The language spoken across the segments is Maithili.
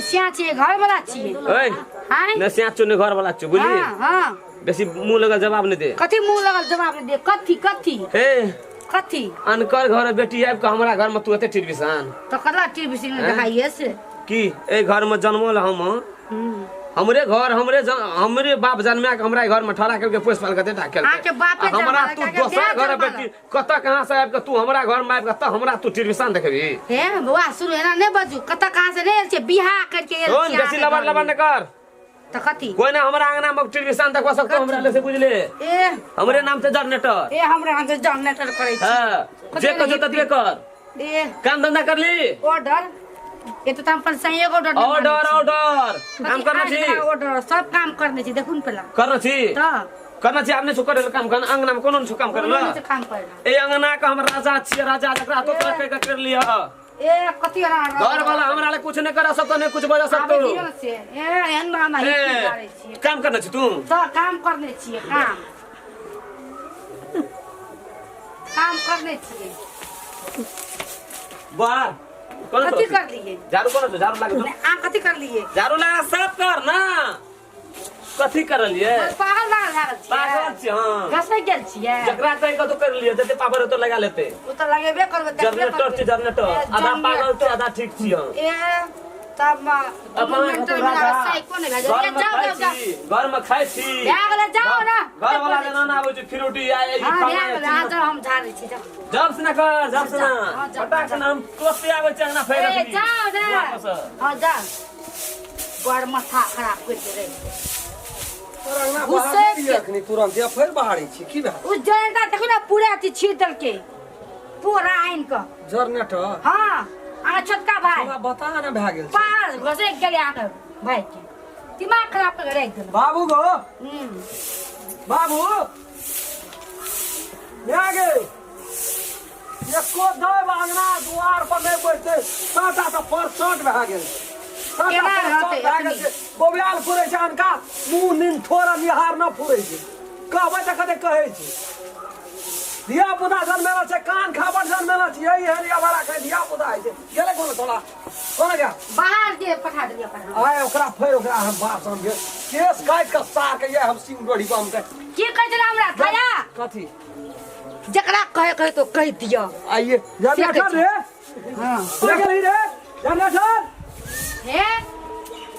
सिया छियै घर वाला छियै। ओए आँय? ने सिया छौ ने घर वाला छौ, बुझली? हाँ हाँ। बेसी मुंह लगल जवाब नहीं दे। कथी मुंह लगल जवाब नहीं दे? कथी कथी? हे कथी? अनकर घर बेटी आबि कऽ हमरा घर में तू एते टिरबिसान। तो कतला टीवी सिंह देखाइए से की एहि घर में जन्मल हम, हमरे घर हमरे हमरे बाप जन्मा के हमरा घर में ठड़ा करके पोस पाल के देता केलकै। अहाँके बापे आ हमरा जन्मा तू अहाँके दोसर माय घर जन्मा बेटी कतऽ कहाँ से आबि के तू हमरा घर में आबि के तऽ हमरा तू टिरबिसान देखबी? हे बौआ सुनू, एना नहि बजू, कतऽ कहाँ से नहि आयल छियै, बियाह करके आयल सुन छियै बेसी अहाँके लबर घरमे। लबर नहि कर। तऽ कथी? कोई ना हमरा अंगना में टिरबिसान देखवा सकतो हमरा ले से, बुझले? ए हमरे नाम से जनरेटर। ए हमरा नाम से जनरेटर करै छी। हाँ, कथी जे कहो ततबे कर। ए काम धंधा कर ली। ऑर्डर ए तो हम अपन सही एगो ऑर्डर नहि मानै ऑर्डर छी। ऑर्डर काम कथी करना आठ छी। टा ऑर्डर सब काम करने छी, देखू ने पहला। करना छी। तऽ करना छी, आब नहि छौ करे काम कर, अंगना में कोनो नहि छौ काम करे कोनो नहि छै काम करे। ए अंगना के हम राजा छियै, राजा जकरा तो तोरा कहि के कर लिह। ए कथी वाला घर वाला हमरा ले कुछ नहीं कर सकतो, नहीं कुछ बजा सकतो। आबे दियौ ने से। ए एहन मामा ही ए, करै छियै। काम करना छी तू? तऽ काम करने छियै, काम काम करने छियै। बाहर कोना कथी छौ? कर लिए? झाड़ू कोना छौ? झाड़ू लागल छौ? नहि, अहाँ कथी कर लिए? झाड़ू लगा साफ कर ना। कथी करलिए? पागल पागल लागल छियै। पागल छियै, हाँ। घसै गेल छियै। जकरा कहि कऽ तो कर लियै, जते पावर हेतौ लगा लेते। ओ तऽ लगेबे करबै, देखबे जनरेटर करबै। छै, जनरेटर। ए, आधा जनरेटर। पागल छै, आधा ठीक छियै। ए तब अपन मेंटल में लागल साइको नहि भए घर जाय। में जाओ खाइ जाओ जाओ। छी, घर में खाइ छी। भए गेलै, जाओ ना। घर वाला के ना आबै छै फिरोटी आ ई हाँ, खाना भए गेलै, अहाँ जाओ, हम झाड़ै छी, जाओ। जब से ना कर, जब से ना। हाँ, जाओ, फटाक से ना हम तुरंते आबै छै अंगना फेर ए रखली। जाओ ना। वापस। हाँ जाओ। बड़ माथा खराब कर दे रे। तोर अंगना गुस्से बाहर के- अखनी तुरंत या फेर बाहरी छी की भेल? उ जनरेटर देखू ना पूरा अथी छीट देलकै पूरा आनि कऽ। जनरेटर? हाँ, अहाँ छोटका भाई। हमरा बता ने भए गेल छै। पार घसकि गेलै अहाँके भाई के, दिमाग खराब कऽ राखि देलक। बाबू गो। हम्म। बाबू भए गेल एको देव अंगना दुआर पर नहि बैठते, सबटा तऽ परसट भए गेल। सबटा केना परसट रहतै भए गेल एखनी? छै। बौआल फुरै छै अनका मुँह नीन थोड़ा निहार न फुरै छै। कहबै तऽ कते कहै छै धिया पुता जन्मेला छै, कान खाबर जन्मेला छै, यही हरिया भरा खाइ धिया पुता होइ छै। गेलै कोनो छोड़ा कोना गया बाहर जे पठा देलियै अपन। आय ओकरा फेर ओकरा हम बाप से हम केस काटि कऽ सार के ये हम सिंह डोरी पर हम के की कहै छलै हमरा थया? कथी? जकरा कहे कहे तो कहि दिअ। आइए जनरेटर रे। हाँ। रे गेलही रे जनरेटर। हे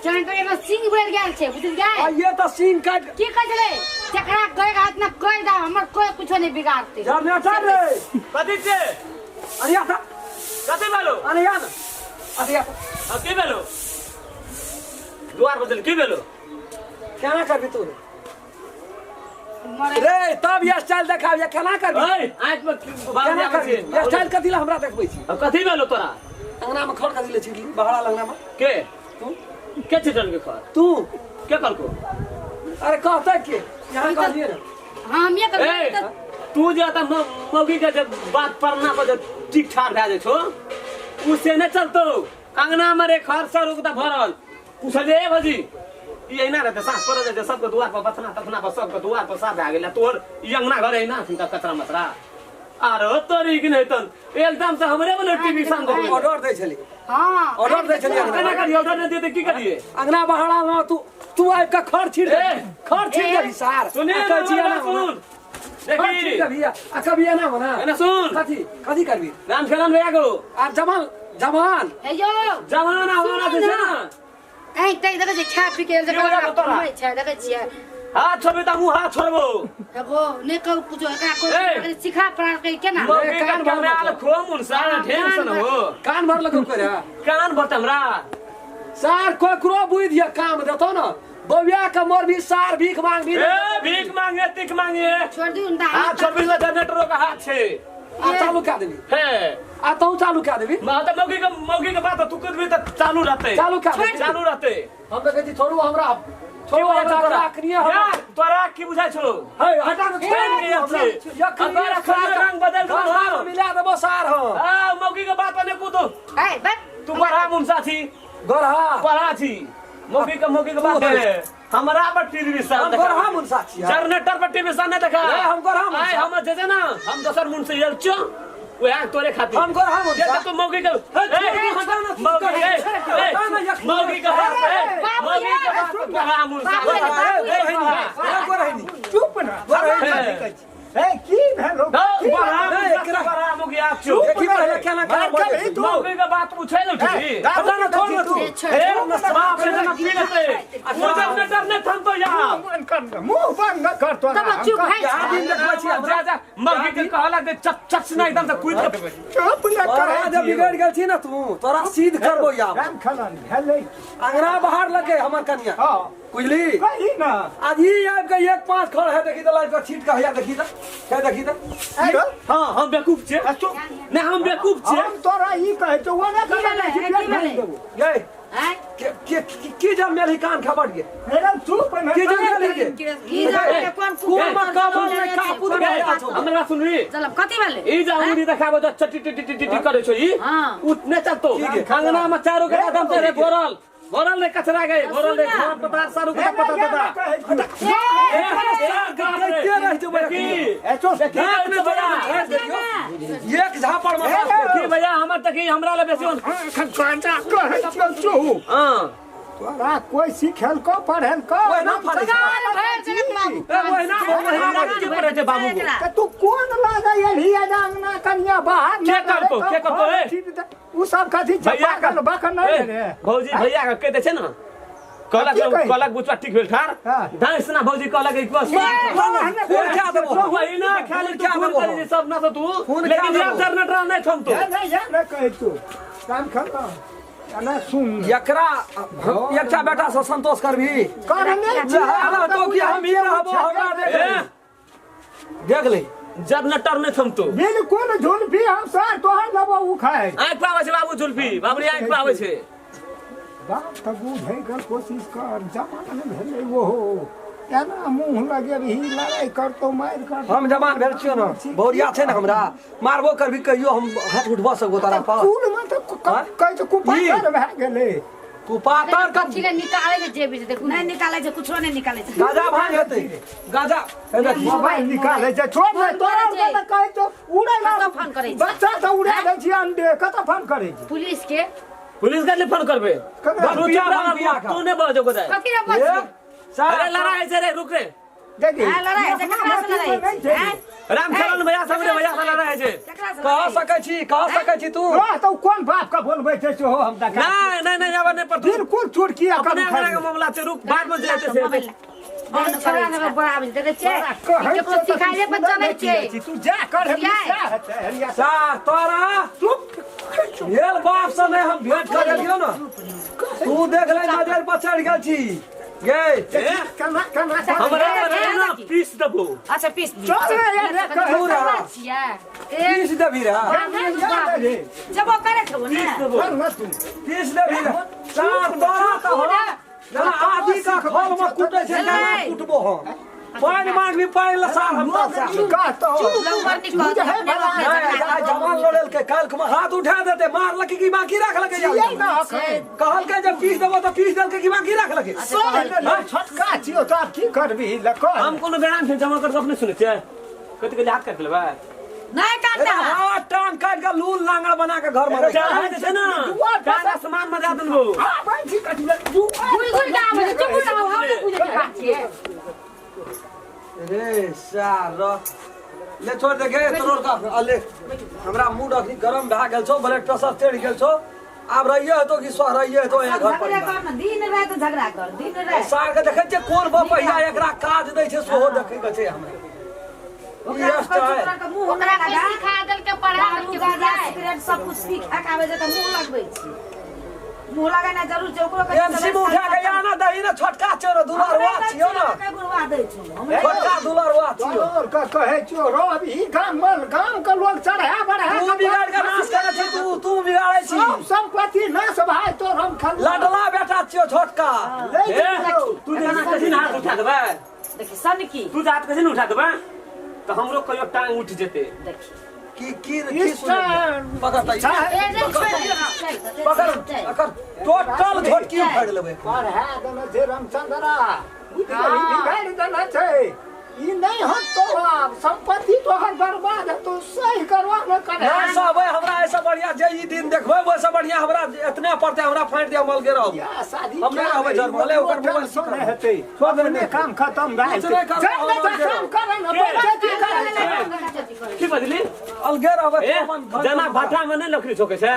जनरेटर एगो सिंह बढ़ गेल छै, बुझल गेल? आइए तऽ सिंह काटि की कहै छलै? जकरा कहे के हाथ ना कहि दे, हमर कोई कुछो नहीं बिगाड़ते। जनरेटर रे। कथी छै? अरे या कथी भेलो? अरे या ना अरे या। हाँ, की भेलो? दुआर पर चल की भेलो? केना करबी तू रे? तब ये स्टाइल देखाब, ये केना करबी? ओए आँख में बाल केना आबै करबी छै। ये स्टाइल? कथी ला हमरा देखबै छी? अब कथी भेलो तोरा? अंगना में खड़ कथी ले छी बहरा अंगना में? के तू के छिटल के खर? तू के कहलको? अरे कहते के यहाँ कहलिए ना। हम ये ए करबै। तू जे त मौगी के जे बात परना पर जे ठीक ठाक भए जाइ छौ, उ से नहि चलतौ। अंगना में रे खर सर उगता भरल पूछलिए, ए भौजी ई एहिना रहतै? साँझ पड़ल जाइ छै सबके दुआर पर बथना तथना पर सबके दुआर पर साफ भए गेलै, तोहर ई अंगना घर एहिना छै तऽ कचरा मचरा आरो तोरी कि नहि तन एकदम से हमरे बने टीवी संग ऑर्डर दै छली। हाँ। ऑर्डर दै छली। केना करियै? ऑर्डर नहि दियै तऽ की करियै? अंगना बहरा में तू तू आबि कऽ खड़ छीट ए! खड़ छीट देबही सार। सुनिए आ कहै छी एना सुन होना। खड़ देखी छीट देबही आ कभी एना होना। एना सुन। कथी कथी करबी? राम खेलन भैया को आब जवान जवान हे यौ जमाना होना छै ना। ऐ तै देखै छियै खा पी के की बजा तोरा? घुमै छै, देखै छियै। हाथ छोड़बे तऽ हमहूँ हाथ छोड़बो। एगो नहि कहू कुछो एकरा ए! कोई सिखा पढ़ा के केना मौगी कान के भर कमाल लग। खो मुनसा ढेर सन हो। कान भर लगौ करे। कान भरत हमरा। सार ककरो बुझि दिया काम देतौ न बौआ के मोर भी सार भीख मांग भी। ए भीख मांगे तीख मांगे। छोड़ दियौ ने। हाथ छोड़बी ल जनरेटरो के हाथ छै। आ चालू कए देबी। हे आ तू चालू कए देबी। मा तऽ मौगी के बात तू कुदबी तऽ चालू रहतै। चालू कए देबी। चालू रहतै। हम तऽ कहै छी छोड़ू हमरा, की छोड़ू बुझाइ छौ हमरा तोरा? अखनिये हमरा। यार तोरा की बुझाइ छौ? हे हटा के छोड़ि छोड़ के हमरा। छै। यखनी अगर अखन रंग बदल गरबा देबो में मिला देबो सार हम। आ मौगी के बात पर नहि कूदो। ए बस तू बड़ा मुनसा छी। गरहा बड़ा छी। मौगी के बात है हमरा पर टीवी सा हम गरहा मुनसा छी। जनरेटर पर टीवी सा नहीं देखा। ए, हम गरहा मुनसा। आय हम जे छै ना हम दोसर मुन से आयल छौ। वएह तोरे खातिर हम कर हम जे तो मौगी के मौगी मौगी के मौगी के बात हम चुप ना ए की भेलो देखी पहले केना केना बजै छै। मौगी के बात पूछे न उठली हटा ना छोड़ ना तू ए बाप रे ना पी लेते मुझे न डर न थम तो यहाँ मुंह बंद कर तोरा तब चुप है क्या दिन देखबै छी जा जा मौगी के कहला दे चक चक से ना एकदम से कूद के चुप न तोरा कर जब बिगड़ गेल छी ना तू तोरा सीध करबो याब राम खलन भेलै अंगना बाहर लगे हमर कनिया हां बुझली कही ना आज ही आबि के एक पाँच खड़ है देखी तऽ लाइट के छीट के हैया देखी तऽ है देखी तऽ हाँ हम बेवकूफ छे चुप नहीं हम बेवकूफ छे हम तोरा ई कहै छौ ओना की भेलै? करै की भेलै? गए आँय? के के की जब मेरी कान खबर गे मेरा चुप न की जब मेरी गे की जाने कोन कोन कुकुर में कमल में कापू दे हमरा बात सुनली चलब कथी भेलै ई जा उड़ी देखाबो त चटी टी टी टी करे छो ई हाँ। उतने चलतो अंगना में चारो के आदम से रे भरल भरल रे कचरा गए भरल रे घर पतार सारू के पता पता देखते रह जेबै की नाक में तोरा झाड़ि देलियौ एक झापड़ में की भैया हमर तक हमरा ले बेसी हां तोरा कोई सिखेलको पढ़ेलको ओहिना फड़ै छै। गार भरि देलक बाबू ए, ओहिना ओहिना की पड़े छै बाबू को तऽ तू कोन लागे एलही अंगना कनिया बाहर के करतौ, के करतौ, ए? उ सब कथी छै भैया पागल बकन नहि रे भौजी भैया के कह दे छै ना कहलक की कही? कहलक बुचवा ठीक भेल ठार हाँ। दाइस ना भौजी कहलक एक बस खून खा देबो वही ना खाली खून तू खा खून देबो करी जे सब ना तो तू खून लेकिन खा यार देबो। डर नटरा नहीं थम तो नहीं या नहीं कहै तू काम खल ना सुन एकरा एकटा बेटा से संतोष करबी करने जहाँ तो कि हम ही रहबो हमरा देख ए, ले देख ले जब नटर नहीं थम तो बिल्कुल झुलफी हम सर तोहर लेबो उ खाए आँख पावे छै बाबू जुल्फी बाबरी आँख पावे छै बाप तऽ बुझैके कोशिश कर जमाना भेलै ओहो एना मुँह लगेबही लड़ाइ करतौ मारि करतौ हम जवान भेल छियो ना भौरिया छै ने हमरा मारबो करबी कहियो हम हाथ उठबा सकबो तारा पर कुलमे तऽ हाँ? कहै छै कुपातर भए गेलै कुपातर कब कथी ले निकालै छै जेबी से देखू नहि निकालै छै कुछो नहि निकालै छै गाजा भांग हेतै गाजा हे देखी मोबाइल निकालै छै छोड़ ने तोरा छै। तऽ कहै छौ उड़ै ला कतऽ फोन करै छै? बच्चा तऽ उड़ा दै छै अंडे कतऽ फोन करै छै पुलिस के पुलिस के लिए फोन करबे ककरा? तू पिया चुप रह, भांग पिया खा। तू नहीं बजो कोदाय कथी ले बजबै अरे लड़ाई है छै रे रुक रे देखी हाँ, लड़ाइ होइ छै, ककरा से लड़ाइ होइ छै, आँय? राम खेलन भैया सब रे भैया से लड़ाई है छै ककरा से कह लड़ाइ? सकै छी कह सकै छी तू रह तऽ कोन बाप के बोलबै छै सेहो हम देखा नहीं नहीं नहीं आवा नहीं पर तू बिल्कुल चुटकी अपने अंगना के मामला छै रुक बाद में जे हेतै से देखो छोरा सब बड़ा देखै छियै केकरो सिखाइले पर चलै छै तू जा कर बुझलियै? सार तोरा भेल बाप से नहीं हम भेंट कर गेलियो ना तू देख ले नजर पर चढ़ गेल छी गे केना केना हमरा पर ना पीस देबो अच्छा पीस दी चल रे यार तू रहा छियै एक पीस देबी रहा जबो करे छौ ने तू पीस देबी रहा सार तोरा तऽ हम जेना आदि का खल में कुटै छै तेना कुटबो हम पानि मांगबी पानि लसार हम तऽ कहतो लम्बर निकल अपने बाप ने नहीं, झगड़ा आइ जवान लड़ेलकै काल्हि में हाथ उठा देते मारलकै कि बाकी राखलकै कहलकै जब पीस देबो तऽ पीस देलकै कि बाकी राखलकै छोटका छियौ तऽ आब की करबही ल कह हम कोनो बेराम छै जमा कर के अपने सुनै छियै कथि के हाथ काटि लेबै नहीं काटता है हवा टांग काटि के लूल नांगड़ बना के घर में रख चाहे जे छै ना चाहे आसमान में जा देलबो घुरि घुरि के आबै छै चुप रहो हम नहि बुझै के बात छियै रे सार ले छोड़ दे गे तोर का आ ले हमरा मूड अखनी गरम भए गेल छौ ब्लड प्रेशर चढ़ि गेल छौ आब रहिए हेतौ कि सह रहिए हेतौ एहि घर झगड़ा पर कर ना दिन रात झगड़ा कर दिन रात सार के देखै छियै कोन बपहिया एकरा काज दै छै सेहो देखै के छै हमरा ओकरा ई कहै छै स्टाइल। तोरा के मुंह ओकरा नहि कोई लगा सिखा देलकै पढ़ा दारू देलकै गांजा बुझाय सिगरेट सब कुछ पी खा के आबै छै तऽ मुंह लगबै छै मुंह लगेनाइ जरूर छै ओकरो कहै एमसी में उठा के आना दही ना छोटका छियौ ना दुलरवा छियौ ना गुरवा दै छौ हमरा छोटका दुलरवा छियौ तोर के कहै छियौ रह ई गाम में गाम के लोग चढ़ा बढ़ा तू बिगाड़ के नाश करै छी तू तू बिगाड़ै छी सब संपत्ति नाश भाई तोर हम खल लाडला बेटा छियौ छोटका ले ए जइयौ। तू जे हाथ कथी हाथ उठा देबै देखी सनकी तू जे हाथ कथी ने उठा देबै तऽ हमरो कहियो टांग उठि जेतै देखी की की की सुनै पकड़ त ए रे छोड़ दे। पकड़ पकड़ टोटल झोटकी उखाड़ लेबै पढ़ा देने छै रामचंद्रा बुझि गेलही, बिगाड़ि देने छै ई नहीं हटतो आब संपत्ति तोहर बर्बाद हेतौ सही करवा न करे नहीं सब है, हमरा ऐसा बढ़िया जे ई दिन देखबै वैसे बढ़िया हमरा एतने पड़ते हमरा फाड़ि दिया मल के रहब या शादी हम नहीं रहबै जर भले ओकर मोबाइल टेंशन नहीं हेतै छोड़ दे अपने काम खत्म भए कुछ नहीं करबै, जेतै। हम जा अलगे काम करे न पंचायती करे की बजली अलगे रहबै ए अपन घर जना भाटा में नहीं लकड़ी झोके छै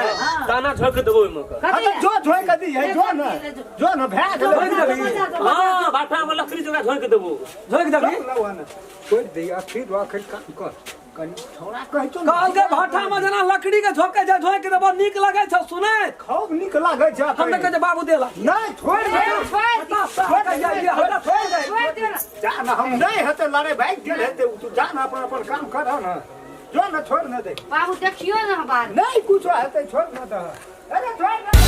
ताना झोक देबो ओहिमे के। हाँ तो जो झोंक दी है जो न जो न भए गेलै झोंकि देबही हाँ भाटा में लकड़ी झोका झोक देबो झोंकि देबही छोड़ि दे अखिर अखिर काम कर कनि छौड़ा कहै छौ ने कहलकै भाटा में जेना लकड़ी के झोंके छै झोंकि देबो नीक लगै छौ सुनैत खूब नीक लागै छै हम तऽ कहै छै बाबू देला नहीं छोड़ि दे छोड़ि दे जा न हम नहीं हेतै लड़ाइ भागि गेल हेतै उ तू जा न अपन अपन काम कर न जो न छोड़ न दे बाबू देखियो ना बात नहीं कुछो हेतै छोड़ न दे अरे छोड़ न